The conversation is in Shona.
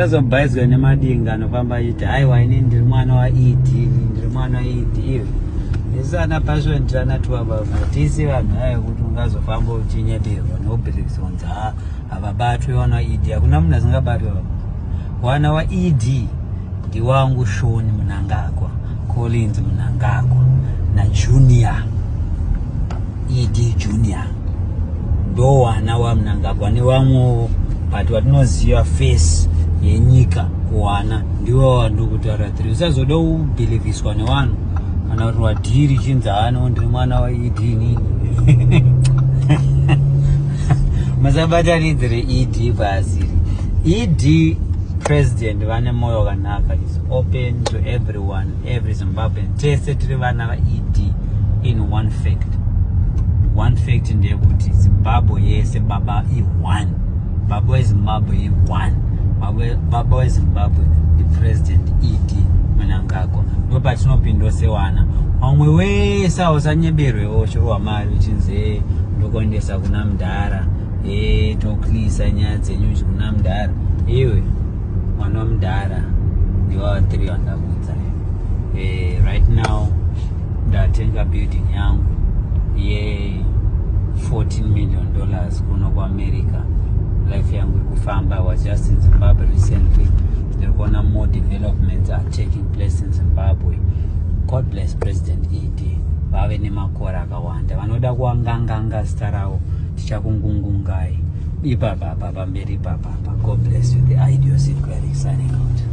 Azobhaizwa nemadinga anofamba achiti haiwa ini ndiri mwana waED, ndiri mwana waED iwe. Isu ana Passion tiri ana Tuwababa tisi vanhu aya kuti ungazofamba uchinyeberwa nobeliefs kunzi ha havabatwi wana waED. Hakuna munhu asingabatwi baba. Wana waED ndiwangu Sean Mnangagwa, Collins Mnangagwa naJunior ED Junior ndowana waMnangagwa nevamwewo but watinoziva face yenyika kuwana ndiwo wandikutaura tiri usazoda kubhilivhiswa nevanhu kana kuti wadhiri chinzi haano ndiri mwana waED inini musabatanidzire ED paasiri ED president vane moyo wakanaka is open to everyone every Zimbabwean tese tiri vana vaED in one fact one fact ndeyekuti Zimbabwe yese baba i-one baba weZimbabwe i-one baba weZimbabwe ndipresident ED Mnangagwa ndo patinopindwa sewana vamwe wese ausanyeberwewo chirwa mari uchinzi ndokuendesa kuna mudhara e toklisa nyaya dzenyu uchi kuna mudhara iwe mwana wamudhara ndiwa 3 wandakudza eh, right now ndatenga building yangu ye 14 million dollars kuno kuAmerica. Life yangu iri kufamba. I was just in Zimbabwe recently. Ndiri kuona more developments are taking place in Zimbabwe. God bless President ED, vave nemakore akawanda. Vanoda kuwanganganga zita ravo, tichakungungungai ipapapa pamberi ipapapa. God bless you. The Idiosyncratic signing out.